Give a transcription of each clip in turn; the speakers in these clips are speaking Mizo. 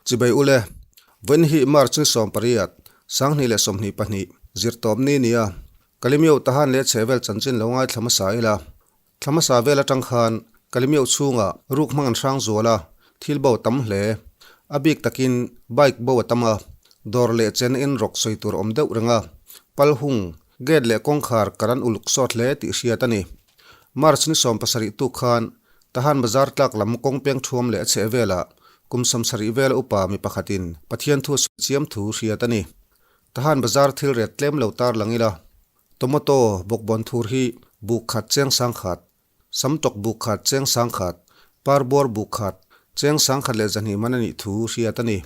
Chibai ule, vawiin hi March ni 18, 2022, zirtawp ni nia, Kalimio Tahan leh chhehvel chanchin lo ngaithla hmasa ila. Thla hmasa vel atang khan Kalimio chhungah ruk hmang an hrang zual a, thil bo tam hle. A bik takin bike bo a tam a, dawr leh chen in rawk sawi tur awm deuh reng a, pal hung, gate leh kawngkhar kar an uluk sawt hle tih hriat a ni. March ni 70 tuk khan Tahan bazar tlak lam kawng peng thuam leh a chheh velah kum 70 vela upa mi pakhatin Pathian thu a sawi chiam thu hriat a ni. Tahan bazar thil ret tlem lo tar lang ila, tomato bawkbawn thur hi buk khat cheng sang khat, samtawk buk khat cheng sang khat, parbawr buk khat cheng sang khat leh zahnih man a nih thu hriat a ni.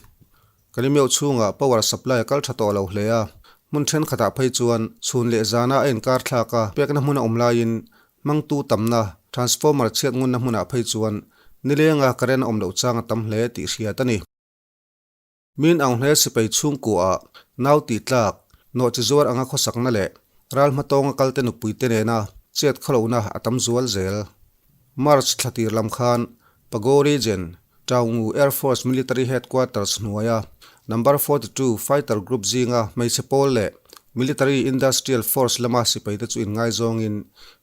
Kalimeuh chhungah power supply a kal tha tawh lo hle a, hmun thenkhatah phei chuan chhun leh zana a inkar thlak a, pekna hmun a awm laiin hmangtu tamna transformer chhiat ngunna hmunah phei chuan nilenga current a awm loh chang a tam hle tih hriat a ni. Min ang hle sipai chhungkuaah nau tih tlak, nawh chi zuar anga khawsakna leh ral hmatawnga kalte nupuite nena chet khawlohna a tam zual zel. March thla tir lam khan Pago Region, Taungu Air Force Military Headquarters hnuaia Number 42 Fighter Group zinga hmeichhe pawl leh Military Industrial Force lama sipaite chu inngaizawngin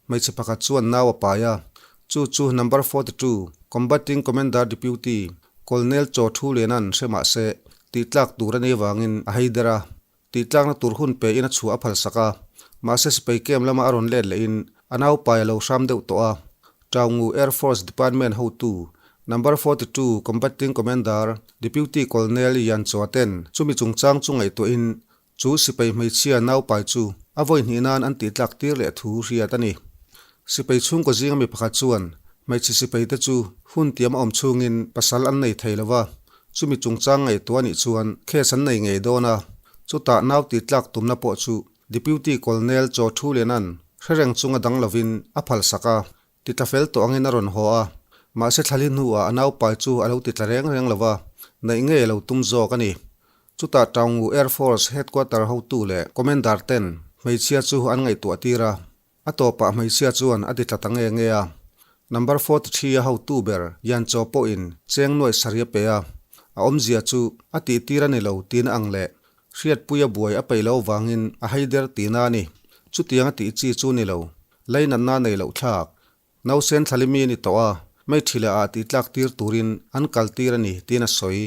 hmeichhe pakhat chuan nau a pai a, chu chu Number 42 Combating Commander Deputy Colonel Chaw Thu Lianan hre mah se tihtlak tur a nih avangin a hei der a, tihtlakna tur hun pe in a chhuah a phalsak a, mahse sipai camp lama a rawn let lehin a naupai a lo hram deuh tawh a. Taungu Air Force Department hotu Number 42 Combating Commander Deputy Colonel Yan Chaw ten chumi chungchang chu ngaihtuahin chu sipai hmeichhia naupai chu a vawi hnih nan an tihtlak tir leh thu hriat a ni. Sipai chhungkaw zinga mi pakhat chuan hmeichhe sipai te chu hun tiam a awm chhungin pasal an nei thei lo va, chumi chungchang ngaihtuah anih chuan case an nei ngei dawn a, chutah nau tihtlak tumna pawh chu Deputy Colonel Chaw Thu Lianan hre reng chunga dang lovin a phalsak a, titla fel tawh angin a rawn haw a, mahse thlali hnuah a naupai chu a lo titla reng reng lo va, neih ngei a lo tum zawk a ni. Chutah Taungu Air Force Headquarter hotu leh Commander ten hmeichhia chu an ngaihtuah tir a, A tawpah hmeichhia chuan a ti tla ta nge nge a. Number 43 a hotu ber Yan Chaw pawhin cheng nuaih sarih a pe a, a awmzia chu a tihtir a ni lo tiin a ang leh. Hriatpuia buai a peih loh avangin a hei der tihna a ni. Chutiang a tih chi chu ni lo. Leinatna nei loh thlak. Nausen thlalimi a ni tawh a, Meithila ah tihtlak tir turin an kal tir a ni tiin a sawi.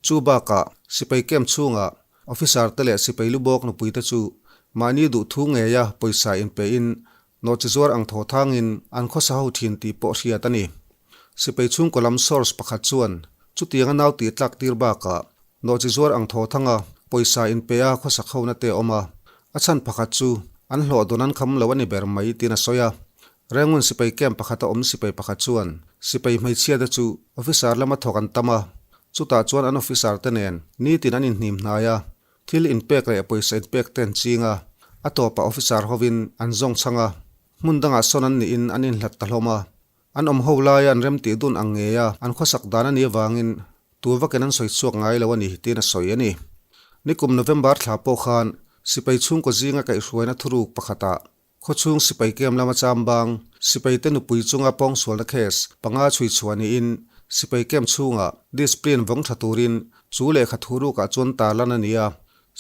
Chu bakah sipai camp chhungah Officer te leh sipai lubawk nupui te chu mahni duhthu ngeia pawisa inpe in nawhchi zuar ang thaw thangin an khawsa ho thin tih pawh hriat a ni. Sipai chhungkaw lam source pakhat chuan chutianga nau tih tlak tir bakah nawhchi zuar ang thaw thanga pawisa inpe a khawsak hona te a awm a, a chhan pakhat chu an hlawh dawn an kham lo a ni ber mai tiin a sawi a. Rengun sipai camp pakhata awm sipai pakhat chuan sipai hmeichhia te chu officer lama thawk an tam a, chutah chuan an officer te nen nitin an inhnim hnai a, thil inpek leh pawisa inpek te an ching a, a tawpah officer hovin an zawng chhang a, hmun dangah sawn an nihin an inhlat ta hlawm a, an awm ho laia an remtih dun ang ngeia an khawsak dan a nih avangin tu vakin an sawi chhuak ngai lo a ni tiin a sawi a ni. Nikum November thla pawh khan sipai chhungkaw zinga kaihhruaina thuruk pakhatah Khawchhung sipai kem lama chambang, sipaite nupui chunga pawngsualna case panga chhui chhuah niin sipai kem chhungah discipline vawng tha turin chu lehkha thu rukah chuan tarlan a ni a.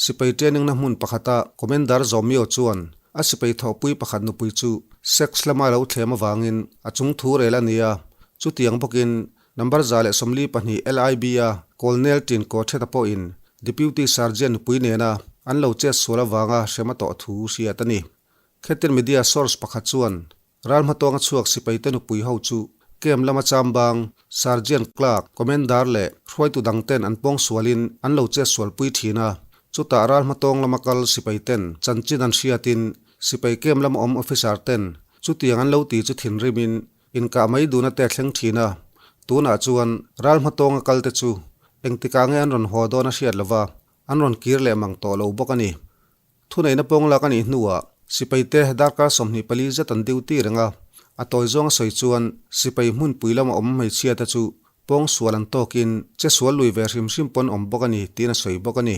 Sipai training na hmun pakhata Commander Zawmio chuan a sipai thawhpui pakhat nupui chu sex lama lo thlem avangin a chung thu rel a ni a. Chutiang bawkin number 142 LIB-a Colonel Tin Kawtheta pawhin Deputy Sergeant nupui nena an lo chet sual avanga hrem a tawh thu hriat a ni. Khetin media source pakhat chuan ral hmatawnga chhuak sipaite nupui ho chu camp lama chambang, Sergeant Clerk, Commander leh hruaitu dangten an pawng sualin an lo chet sualpui thin a. Chutah ral hmatawng lama kal sipaiten chanchin an hriatin sipai camp lama awm officer ten chutiang an lo ti chu thinrimin Inkah mai duhna te a thleng thin a, tunah chuan ral hmatawnga kal te chu engtikah nge an rawn haw dawn a hriat lova, an rawn kir leh mang tawh lo bawk a ni. Thuneihna pawng lak a nih hnuah sipai te darkar 24 zet an duty reng a, a tawi zawng a sawi chuan sipai hmunpui lama awm hmeichhia te chu pawng sual an tawkin che sual lui ve hrim hrim pawn awm bawk a ni tiin a sawi bawk a ni.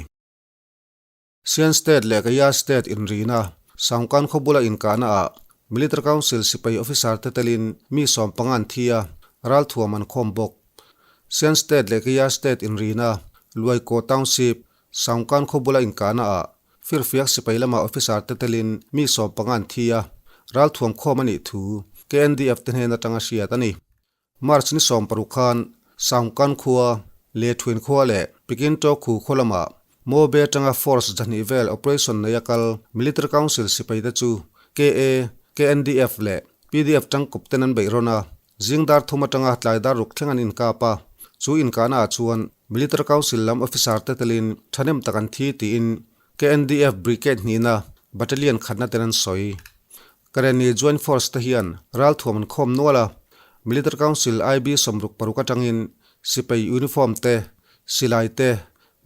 Sian State leh Kaya State inrina Saungkan khaw bula inkahna ah Military Council sipai officer te telin mi 15 an thi a, ralthuam an khawm bawk. Sian State leh Kaya State inrina Luaikaw Township, Saungkan khaw bula inkahna ah firfiak sipai lama officer te telin mi 15 an thi a, ralthuam khawm a nih thu KNDF te hnen atanga hriat a ni. March ni 16 khan Saungkan khua, Lethuin khua leh Pikinto khu khaw lamah Mobe atanga force 200 vel operation neia kal Military Council sipai te chu KA, KNDF leh PDF tangkawp ten an beih rawn a, Zing dar thum atanga tlai dar ruk thleng an inkap a, chu inkahna ah chuan Military Council lam officer te telin thahnem tak an thi tiin KNDF Brigade hnihna Battalion khatna ten an sawi. Karenni Joint Force te hian ralthuam an khawm nual a, Military Council IB 66 atangin sipai uniform te, silai te,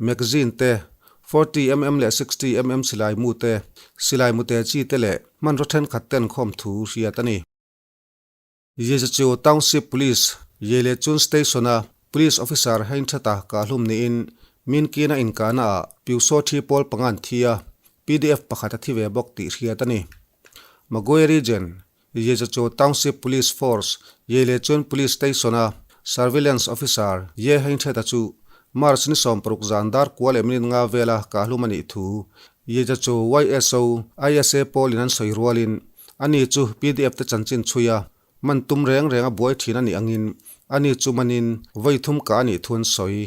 magazine te, 40 mm leh 60 mm silai mu te, silai mute chi te leh hmanraw thenkhat te an khawm thu hriat a ni. Yezachu Township Police, Yelechun Station-a Police Officer Heinthata kahhlum niin Minkina inkahna ah Pyusaw thi pawl panga an thi a, PDF pakhat a thi ve bawk tih hriat a ni. Magway Region, Yezachu Township Police Force, Yelechun Police Station-a Surveillance Officer Ye Heinthata chu March ni 60 zan dar kua leh minute nga vela kahhlum a nih thu Yezachu YSO ISA pawlin an sawi rualin Ani chu PDF te chanchin chhui a, man tum reng reng a buai thin a nih angin ani chu manin vawi thum kah a nih thu an sawi.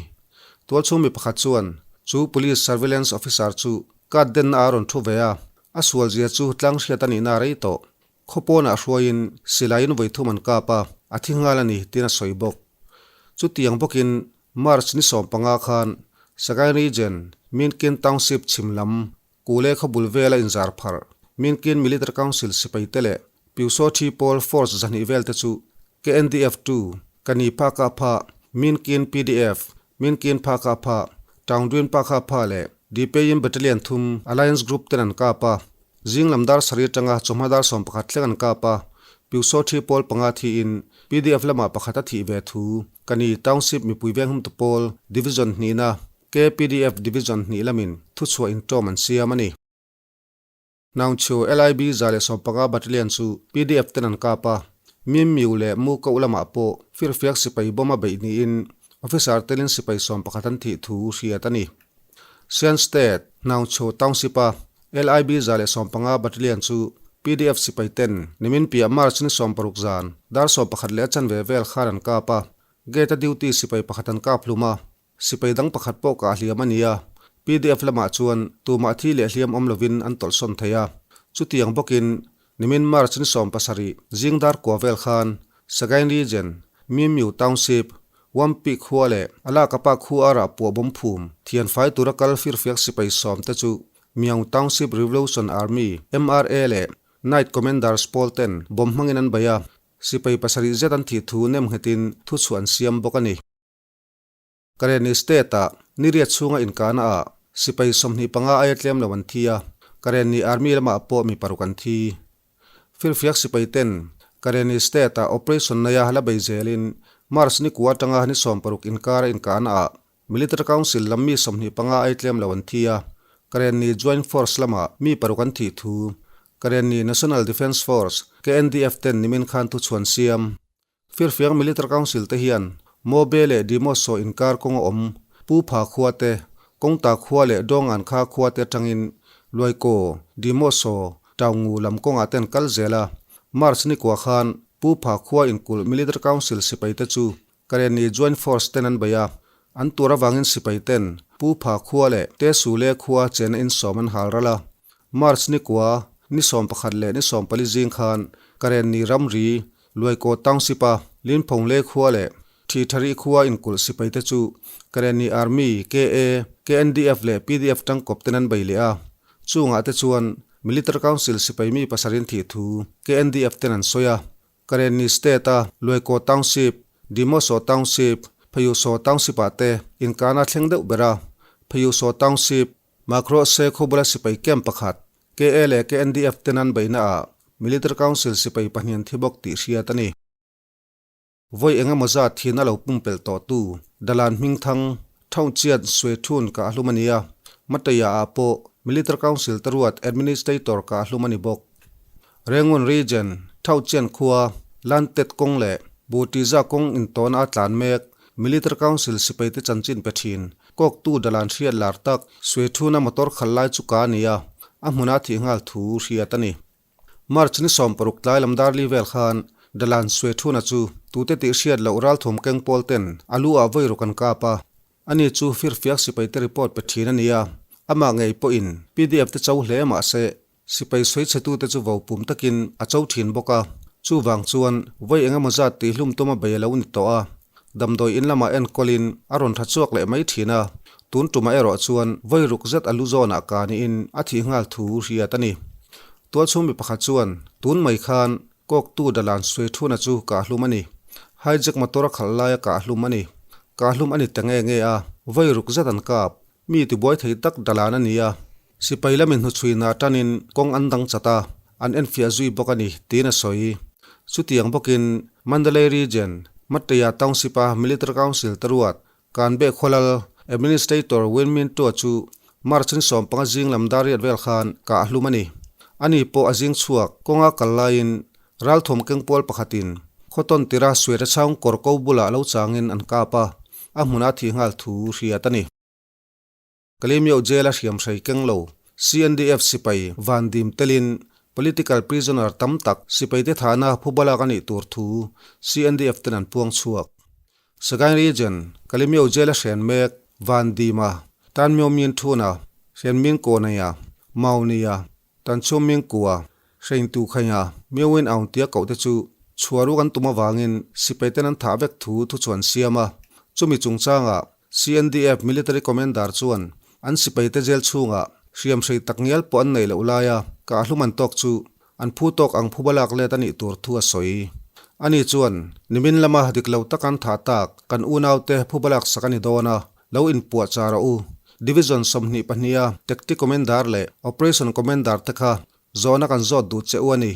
Tualchhung mi pakhat chuan chu Police Surveillance Officer chu card denna a rawn thu ve a, a sual zia chu tlang hriat a nihna a rei tawh. Khaw pawnah hruaiin silaiin vawi thum an kap a, a thi nghal a ni tiin a sawi bawk. Chutiang bawkin March ni 15 khan Sagaing Region, Minkin Township chhim lam Kule khaw bul vela inzar pharh, Minkin Military Council sipai te leh Pyusaw Thi Pawl Force 200 vel te chu KNDF 2, Kani Pha Ka Pha, Minkin PDF, Minkin Pha Ka Pha, Taungdwin Pha Ka Pha leh Dipeyin Battalion thum Alliance Group ten an kap a. Zing lam dar sarih atanga chawhma dar 11 thleng an kap a. Pyusaw Thi Pawl panga thiin PDF lamah pakhat a thih ve thu Kani Township mipui venghum tu pawl Division hnihna KPDF Division hnih lamin thuchhuah intawm an siam a ni. Naungchhu LIB 115 Battalion chu PDF ten an kap a, Mim Miu leh Mu Koh lamah pawh firfiak sipai bomb a beih niin officer telin sipai 11 an thih thu hriat a ni. Shan State, Naungchhu Township-a LIB 115 Battalion chu PDF sipai ten nimin piah March ni 60 zan dar 11 leh a chanve vel khan an kap a, gate-a duty sipai pakhat an kap hlum a, Sipai dang pakhat pawh kah hliam a ni a, PDF lamah chuan tumah thi leh hliam awm lovin an tawlhsawn thei a. Chutiang bawkin nimin March ni 70 zing dar kua vel khan Sagaing Region, Mimyu Township, Wampi khua leh a lakapa khua rah puah bawm phum thian fai tura kal firfiak sipai 10 te chu Myaung Township Revolution Army, MRA, leh Night Commanders pawl ten bawm hmangin an bei a, sipai 7 zet an thih thu nem nghetin thuchhuah an siam bawk a ni. Karenni State-ah ni riat chhunga inkahna ah sipai 25 aia tlem lo an thi a, Karenni Army lamah pawh mi paruk an thi. Firfiak sipai ten Karenni State-ah operation neia la bei zelin March ni kua atanga ni 60 inkara inkahna ah Military Council lam mi 25 aia tlem lo an thi a, Karenni Joint Force lamah mi paruk an thih thu Karenni National Defence Force, KNDF, ten nimin khan thuchhuan siam. Firfiang Military Council te hian Mobe leh Dimoso inkar kawng a awm, Pu Pha khua te, Kawngta khua leh Dawngan kha khua te atangin Luaikaw, Dimoso, Taungu lam kawngah ten kal zel a. March ni kua khan Pu Pha khua inkulh Military Council sipai te chu Karenni Joint Force ten an bei a, an tur avangin sipai ten Pu Pha khua leh Te Su Le khua chena insawm an hal ral a. March ni kua, ni 11 leh ni 14 zing khan Karenni ramri Luaikaw Township a Linphong le khua leh Thi Thari khua inkulh sipai te chu Karenni Army, KA, KNDF leh PDF tangkawp ten an bei leh a. Chungah te chuan Military Council sipai mi pasarin thih thu KNDF ten an sawi a. Karenni State a Luaikaw Township, Dimoso Township, Phayuso Township ah te inkahna thleng deuh ber a. Phayuso Township, Makro se khawbula sipai camp pakhat KA leh KNDF ten an beihna ah Military Council sipai pahnih an thi bawk tih hriat a ni. Vawi eng emaw zat thin a lo pumpelh tawh tu Dalan Hmingthang, Thaungchiat Suethun kah hlum a ni a, Mataya ah pawh Military Council te ruat Administrator kah hlum a ni bawk. Rengun Region, Thaungchian khua, Lantet kawng leh Butiza kawng intawn a tlan mek Military Council sipai te chanchin pe thin. Kawktu Dalan hriat lar tak Swe Thuna motor khalh lai chu ka a ni a, a hmuna thih nghal thu hriat a ni. March ni 60 tlai lam darli vel khan Dalan Swe Thuna chu tute tih hriat loh ralthawm keng pawl ten a lu ah vawi ruk an kap a. Ani chu firfiak sipaite report pe thin a ni a, amah ngei pawhin PDF te cho hle mahse Sipai sawichhetute chu vo pum takin a cho thin bawk a, chuvang chuan vawi eng emaw zat tihhlum tuma bei a lo ni tawh a, damdawi in lamah enkawlin a rawn tha chhuak leh mai thin a, tun tumah erawh chuan vawi ruk zet a lu zawnah ka niin a thih nghal thu hriat a ni. Tualchhung mi pakhat chuan tun mai khan kawktu Dalan Suithuna chu kahhlum a ni. Hijack motor a khalh laia kahhlum a ni. Kahhlum a ni ta nge nge a, vawi ruk zet an kap. Mi tibuai thei tak Dalan a ni a. Sipai lamin hnuchhuina tanin kawng an dang chat a, an enfiah zui bawk a ni, tiin a sawi. Chutiang bawkin Mandalay Region, Matteya Township-a Military Council te ruat, Kanbe Khualal, Administrator Win Min Tua chu March ni 15 zing lam dar riat vel khan kah a hlum a ni. Ani pawh a zing chhuak kawnga kal laiin ralthawm kengpual pakhatin khawtawn tira Sueta chhang kawr ko bulah lo changin an kap a, a hmuna thih nghal thu hriat a ni. Kalemyo Jail a hriam hrei keng lo. CNDF sipai van dim telin political prisoner tam tak sipaite thahna phubalak a nih tur thu CNDF ten an puang chhuak. Sagaing Region, Kalemyo Jail a hren mek van dima Tanmyo Min Thuna, Hren Min Kawnaya, Maunia, Tanchhum Min Kua, Hrein Tu Khainga, Myo Win Aung tia koh te chu chhuaru kan tum avangin sipaiten an thah vek thu thuchhuan siam a, chumi chungchangah CNDF Military Commander chuan an sipaite jail chhungah hriamhrei tak ngial pawh an neih loh laia kahhlum an tawk chu an phu tawk ang phuba lak let a nih tur thu a sawi. Ani chuan, Nimin lama dik lo tak an thah tak kan unaute phuba lak sak a ni dawn a, lo inpuah char rawh u. Division 22 a Tactic Commander leh Operation Commander te kha zawhna kan zawt duh che u a ni.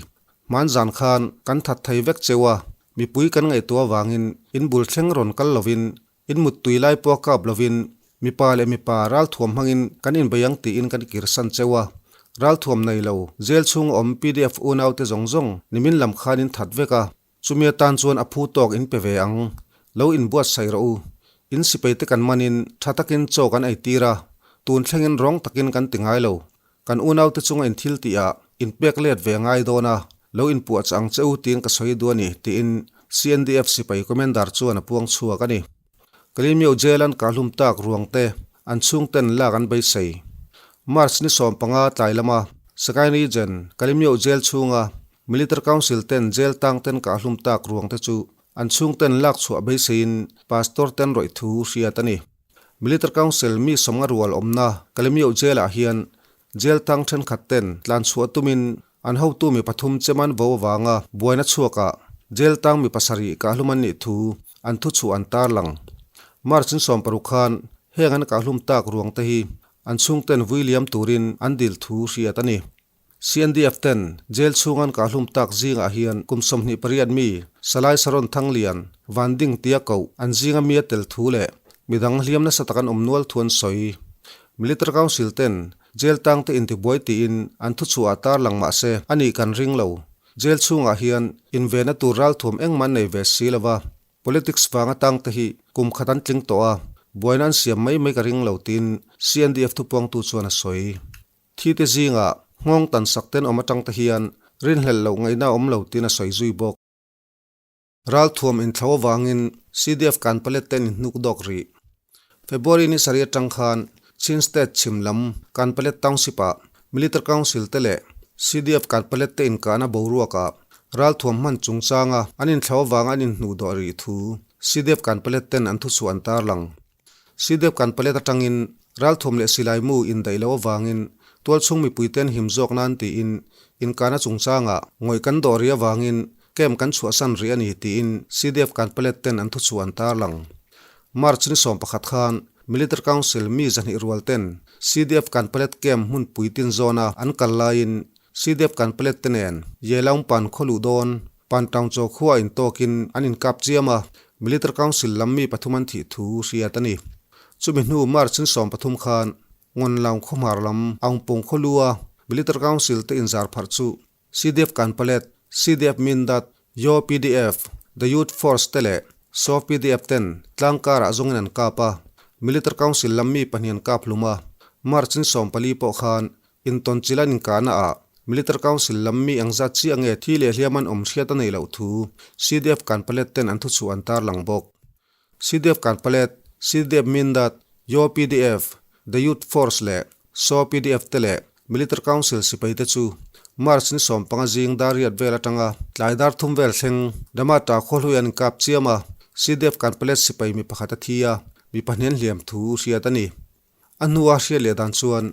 Hmanzan khan kan that thei vek cheu a, mipui kan ngaihtuah avangin in bul thleng rawn kal lovin In muttui lai pawh kap lovin mipa leh mipa ralthuam hmangin kan inbei ang tiin kan kirsan cheu a. Ralthuam nei lo, jail chhunga awm pdf unaute zawng zawng nimin lam khan in that vek a. Chumi atan chuan a phu tawk in pe ve ang. Lo inbuatsaih rawh u. In sipaite kan manin tha takin chaw kan ei tir a, tun thlengin rawng takin kan ti ngai lo. Kan unaute chunga in thil tih ah in pek let ve ngai dawn a, lo inpuah chah ang che u tiin ka sawi duh a ni, tiin CNDF sipai commander chuan a puang chhuak a ni. Kalimyo Jail an kahhlum tak ruang te an chhungten lak an beisei. March ni 15 tlai lama Sagaing Region Kalimyo Jail chhunga Military Council ten jail tang ten kahhlum tak ruang te chu an chhungten lak chhuah beiseiin Pastor ten rawih thu hriat a ni. Military Council mi sawmnga rual awmna Kalemyo Jail-ah hian jail tang thenkhat ten tlan chhuah tumin an hotu mi pathum cheman vo avanga buaina chhuakah jail tang mi pasarih kahhlum an nih thu an thu chhuah an tarlang. March in 60 khan heng an kahhlum tak ruang te hi an chhungten vui liam turin an dil thu hriat a ni. CNDF ten jail chhungan kahhlum tak zingah hian kum 28 mi Salai Saron Thanglian, Van Ding tia koh an zinga mi a tel thu leh midang hliam nasa tak an awm nual thu an sawi. Military Council ten jail tangte intibuai tiin an thuchhuah tarlang mah se a nih kan ring lo. Jail chhungah hian invena tur ralthuam engmah an nei ve si lova, Politics vanga tangte hi kum khat an tling tawh a, buaina an siam mai mai ka ring lo tiin CNDF thupuangtu chuan a sawi. Thi te zingah nghawng tan sak ten awm atang te hian rinhlelh loh ngaihna a awm lo tiin a sawi zui bawk. Ralthuam inthlo avangin CDF Kanpalet ten inhnuk dawk rih. February ni sarih atang khan Chin State chhim lam Kanpalet Township ah Military Council te leh CDF Kanpalet te inkahna boruakah ralthuam hman chungchanga an inthlo avanga an inhnuh dawh rih thu CDF Kanpalet ten an thuchhuah an tarlang. CDF Kanpalet atangin ralthuam leh silai mu indaih loh avangin tualchhung mipuiten him zawk nan tiin inkahna chungchangah ngawih kan dawh rih avangin camp kan chhuahsan rih a ni tiin CDF Kanpalet ten an thuchhuah an tarlang. March ni 11 khan Military Council mi 200 rual ten CDF Kanpalet camp hmunpui tin zawna an kal laiin CDF Kanpalet te nen Yelaung pan khaw luh dawn Pantaung chaw khua intawkin an inkap chiam a, Military Council lam mi pathum an thih thu hriat a ni. Chumi hnu March in 13 khan Ngawnlaung khawhmar lam Aungpung khaw lu a Military Council te inzar pharh chu CDF Kanpalet, CDF Mindat, Yaw PDF, The Youth Force te leh Saw PDF ten tlangkarah zawngin an kap a. Military Council lam mi pahnih an kap hlum a, March ni 14 pawh khan intawn chilh an inkahna ah Military Council lam mi engzat chiah nge thi leh hliam an awm hriat a neih loh thu CDF Kanpalet ten an thuchhuah an tarlang bawk. CDF Kanpalet, CDF Mindat, Yaw pdf, The Youth Force leh Saw pdf te leh Military Council sipai te chu March ni 15 zing dar riat vel atanga tlai dar thum vel thleng Damata khawhlui an inkap chiam a, CDF Kanpalet sipai mi pakhat a thi a, mi pahnih an hliam thu hriat a ni. A hnua hriat leh dan chuan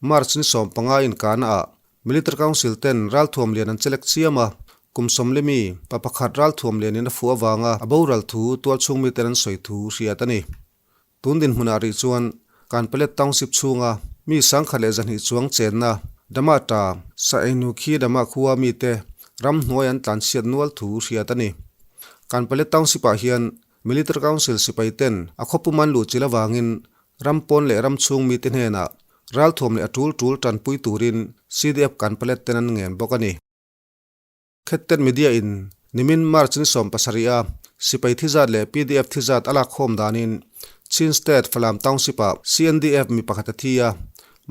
March ni 15 inkahna ah Military Council ten ralthuam lian an chelek chiam a, kum sawmli mi pa pakhat ralthuam lianin a fuh avanga a boral thu tualchhung miten an sawi thu hriat a ni. Tun dinhmunah rih chuan Kanpalet Township chhunga mi 1200 chuang chenna Damata Saenu khi Dama khua mite ramhnuai an tlanchhiat nual thu hriat a ni. Kanpalet Township-ah hian Military Council sipai ten a khawpum an luh chilh avangin ram pawn leh ram chhung mite hnenah ralthuam leh a tul tul tanpui turin CDF Kanpalet ten an ngen bawk a ni. Khetten Media in nimin March ni 17 a sipai thizat leh PDF thizat a lak khawm danin Chin State Falam Township ah CNDF mi pakhat a thi a,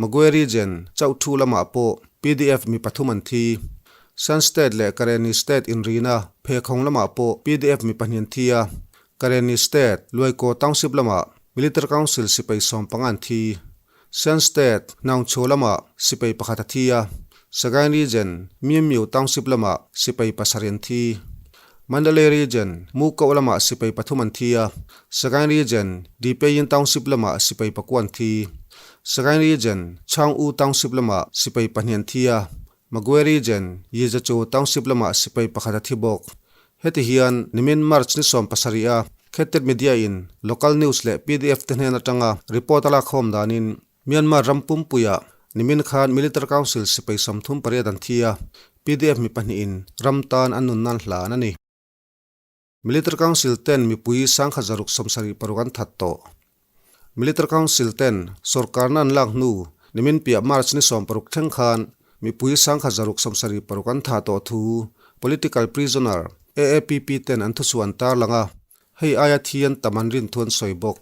Magwe Region Chauhthu lamah pawh PDF mi pathum an thi. Shan State leh Karenni State inrina Phekhawng lamah pawh PDF mi pahnih an thi a, Karenni State Luaikaw Township lamah Military Council sipai 15 an thi. Shan State Naungchho lamah sipai pakhat a thi a, Sagaing Region Myinmyo Township lamah sipai pasarih an thi. Mandalay Region Mukoh lamah sipai pathum an thi a, Sagaing Region Dipeyin Township lamah sipai pakua an thi. Sagaing Region Chaung U Township lamah sipai pahnih an thi a, Magwe Region, Yizachu Township lamah sipai pakhat a thi bawk. Heti hian nimin March ni 17 a Khetted Media in local news leh pdf te hnen atanga report a lak khawm danin Myanmar ram pumpuiah nimin khan Military Council sipai 38 an thi a, pdf mi pahnihin ram tan an nun nan hlan a ni. Military Council ten mipui 1676 an that tawh. Military Council ten sorkarna an lak hnu nimin piah March ni 16 thleng khan mipui 1676 an tha tawh thu Political Prisoner, AAPP ten an thuchhuah an tarlang a, hei aia thi an tam an rin thu an sawi bawk.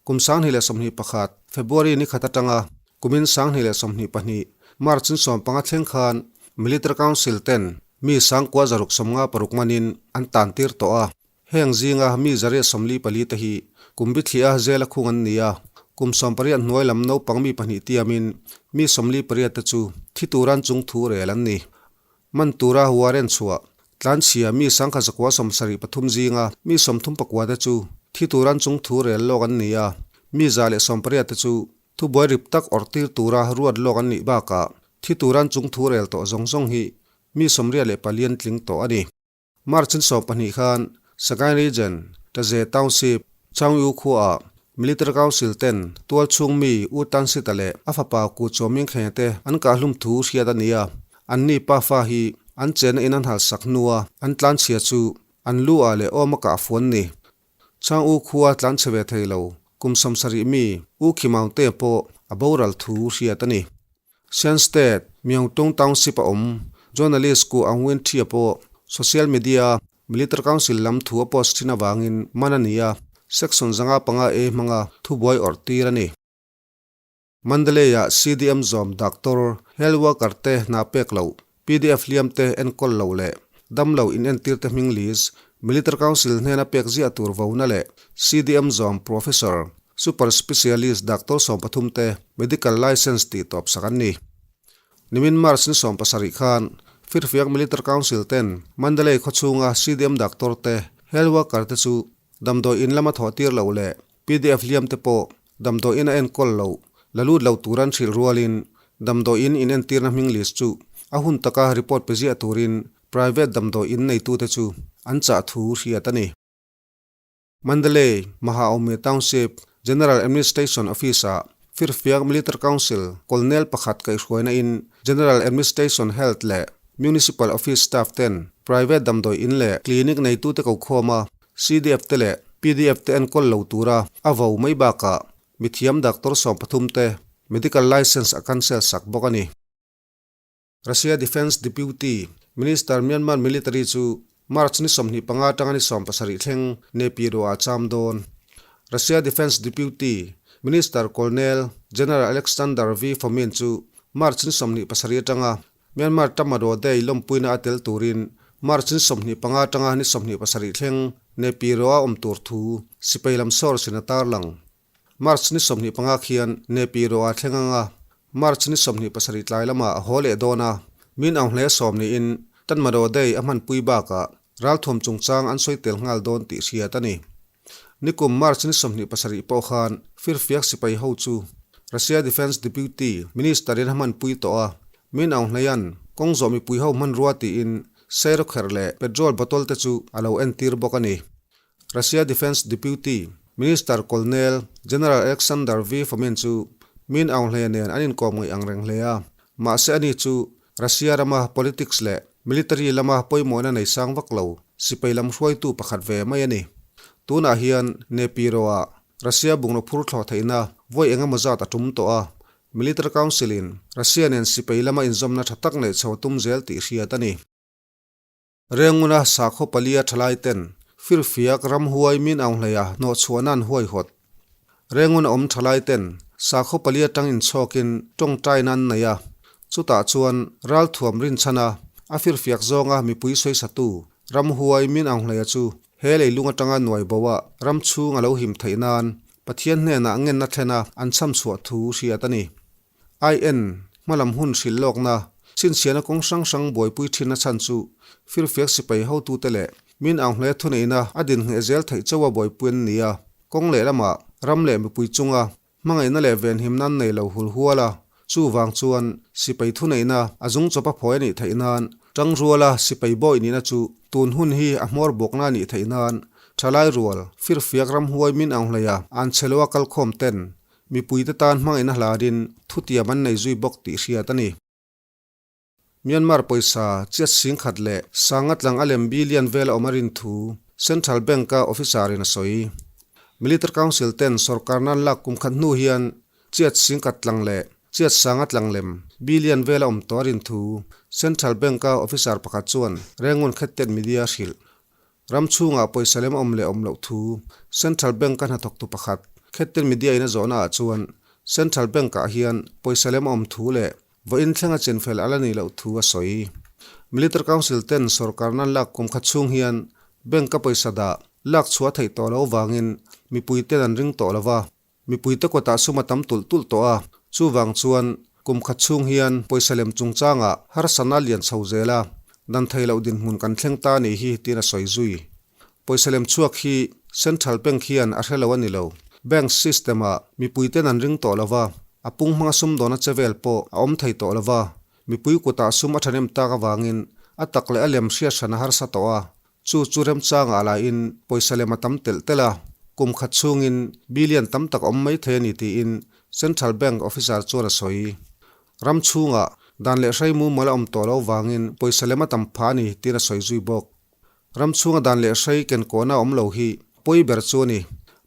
Kum 2021 February ni khat atanga kumin 2022 March ni 15 thleng khan Military Council ten mi 9656 manin an tan tir tawh a. Heng zinga mi 144 te hi kum bithliah zela khung an ni a, kum 18 hnuai lam naupang mi pahnih tiamin mi 48 te chu thi turan chung thu rel an ni. Man tura warrant chhuah tlanchhia mi 1973 zinga mi 34 te chu thi turan chung thu rel lawk an ni a, mi 118 te chu thubuai rip tak awrh tir tura ruat lawk an nih bakah thi turan chung thu rel tawh zawng zawng hi mi 94 an tling tawh a ni. March ni 12 khan Sagaing Region, Taze Township, Chaungyu khuaah Military Council ten tualchhung mi U Tan Sita leh a fapa Ku Chaw Ming Kheng te an kahhlum thu hriat a ni a, anni pafa hi an chenna in an halsak hnua an tlanchhia chu an lu ah leh awm a kah fuan ni. Chaung U khua tlanchhe ve thei lo kum 70 mi U Khi Maung Te pawh a boral thu hriat a ni. Shan State, Myeongtung Township a awm journalist Ku Aung Win Thia pawh social media Military Council lam thu a post thin avangin man a ni a, Section 505 A hmanga thubuai awrh tir a ni. Mandalay-ah CDM zawm doctor, health worker te hna pek loh, PDF hliam te enkawl loh leh damlo inentir te hming list Military Council hnena pek ziah tur vona leh CDM zawm Professor, Super Specialist Doctor 13 te Medical Licence tih tawp sak an ni. Nimin March ni 17 khan Firfiak Military Council ten Mandalay khawchhunga CDM Doctor te Health Worker te chu damdawi in lama thawh tir loh leh PDF hliam te pawh damdawi in a enkawl loh la lut lo tur an hrilh rualin damdawi in inentirna hming list chu a hun taka report pe ziah turin private damdawi in neitute chu an chah thu hriat a ni. Mandalay, Mahaome Township, General Administration Office-ah Firfiak Military Council Colonel pakhat kaihhruaina in General Administration Health leh Municipal Office staff ten private damdawi in leh clinic neitute kokhawm a CDF te leh PDF te enkawl lo tura a vo mai bakah mithiam doctor 13 te medical licence a cancel sak bawk a ni. Russia Defence Deputy Minister Myanmar military chu March ni 25 atanga ni 70 thleng Naypyidaw ah cham dawn. Russia Defence Deputy. Minister Colonel General Alexander V Fomin chu March ni 27 atanga Myanmar Tatmadaw Day lawmpuina a tel turin March ni 25 atanga ni 27 thleng Naypyidaw a awm tur thu sipai lam source in a tarlang. March ni 25 khian Naypyidaw a thleng anga March ni 27 tlai lamah a haw leh dawn a, min ang hle sawm niin Tatmadaw Day a hmanpui bakah ralthuam chungchang an sawi tel nghal dawn tih hriat a ni. Nikum March ni 27 pawh khan firfiak sipai ho chu Russia Defence Deputy Minister in a hmanpui tawh a, min Aung Hlaing-a'n kawng zawh mipui ho hmanrua tiin seirawkherh leh petrol bottle te chu a lo entir bawk a ni. Russia Defence Deputy Minister Colonel General Alexander V Fomin chu min Aung Hlaing nen an inkawm ngaih ang reng hle a, mahse ani chu Russia rama politics leh Military lama pawimawhna nei sang vak lo sipai lam hruaitu pakhat ve mai a ni. Tunah hian Naypyidaw-ah Russia bungraw phur thlawh theihna vawi eng emaw zat a tum tawh a, Military Council-in Russia nen sipai lama inzawmna tha tak neih chho a tum zel tih hriat a ni. Renguna sakhaw palia thalai ten firfiak ramhuai min aunghleia hnawhchhuahna an huaihawt. Rengun a awm thalai ten sakhaw palia tang inchhawkin tawngtaina an nei a, chutah chuan ralthuam rinchhana a firfiak zawnga mipui sawisatu ramhuai min aunghleia chu he leilung atanga nuai bo a ram chhung a lo him theih nan Pathian hnenah ngenna thlena an chhamchhuah thu hriat a ni. IN, hmalam hun hrilh lawkna, chhinchhiahna kawng hrang hrang buaipui thinna chhan chu firfiak sipai hotute leh min aunghle thuneihna a din ngheh zel theih chauha buaipui an ni a, kawng lehlamah ram leh mipui chunga hmangaihna leh venhimna an nei lo hul hual a, chuvang chuan sipai thuneihna a zung chawpa phawi a nih theih nan tangruala sipai bawi nihna chu tun hun hi a hmawr bawkna a nih theih nan thalai rual firfiak ramhuai min aunghleia an che loa kalkhawm ten Mipuite tan hmangaihna hlarin thutiam an nei zui bawk tih hriat a ni. Myanmar pawisa chiat singkhat leh sanga tlang a lem billion vel a awm a rin thu Central Bank-a officer-in a sawi. Military Council ten sorkarna an lak kum khat hnu hian chiat singkhat tlang leh chiat sanga tlang lem billion vel a awm tawh a rin thu Central Bank-a officer pakhat chuan Rengun Khettet Media a hrilh. Ram chhungah pawisa lem awm leh awm loh thu Central Bank-a hnathawktu pakhat Khettin Media-in a zawhnaah chuan Central Bank-ah hian pawisa lem awm thu leh vawiin thlenga chinfel a la nih loh thu a sawi. Military Council ten sorkarna an lak kum khat chhung hian Bank-a pawisa dah lak chhuah a theih tawh loh avangin mipuiten an ring tawh lo va. Mipuite kawtah sum a tam tulh tulh tawh a, chuvang chuan kum khat chhung hian pawisa lem chungchangah harsatna a lian chho zel a, dan thei loh dinhmun kan thleng ta a nih hi tiin a sawi zui. Pawisa lem chhuak hi Central Bank hian a hre lo a ni lo. Bank system-ah mipuiten an ring tawh lo va, a pung hmanga sumdawna che vel pawh a awm thei tawh lo va, mipui kutah sum a thahnem tak avangin a tak leh a lem hriat hran a harsa tawh a, Chu chu remchangah lahin pawisa lem a tam telh telh a, kum khat chhungin billion tam tak awm mai thei a ni tiin Central Bank officer chuan a sawi. Ram chhungah dan leh hrai mumal a awm tawh loh vangin pawisa lem a tam phah a ni tiin a sawi zui bawk. Ram chhunga dan leh hrai kenkawhna awm lo hi pawi ber chu a ni.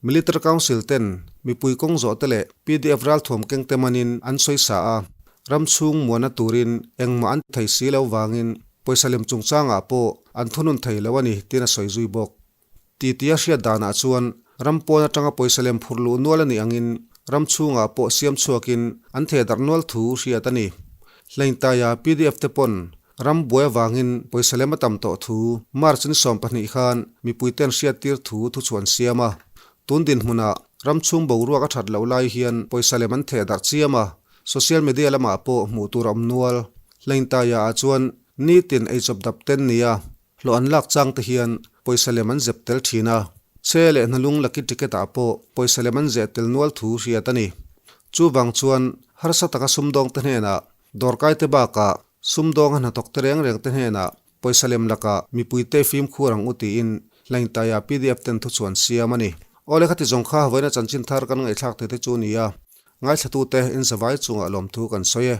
Military Council ten mipui kawng zawh te leh pdf ralthuam keng te manin an sawi sa a, ram chhung muanna turin engmah an ti thei si lo vangin Pawisa lem chungchangah pawh an thunun thei lo a ni tiin a sawi zui bawk. Titi a hriat danah chuan ram pawn atanga pawisa lem phur luh nual a nih angin ram chhungah pawh siam chhuakin an theh darh nual thu hriat a ni. Hlaintaia pdf te pawn ram buai avangin pawisa lem a tam tawh thu March ni 12 khan mipuiten hriattir thu thuchhuan siam a. Tun dinhmunah ram chhung boruak a that loh lai hian pawisa lem an theh darh chiam a, Social media lamah pawh hmuh tur a awm nual. Hlaintaia ah chuan nitin eichawp dap ten nia hlawh an lak chang te hian pawisa lem an zep tel thin a. Che leh hnalung lucky ticket ah pawh pawisa lem an zeh tel nual thu hriat a ni. Chuvang chuan harsa taka sumdawng te hnenah dawrkai te bakah sumdawnga hnathawk te reng reng te hnenah pawisa lem lakah mipuite fimkhur ang u tiin Hlaintaia pdf ten thuchhuan siam a ni. Awle khati zawng kha vawiina chanchin thar kan ngaihthlak thei te chu a ni a. Ngaithlatute in zavai chungah lawmthu kan sawi e.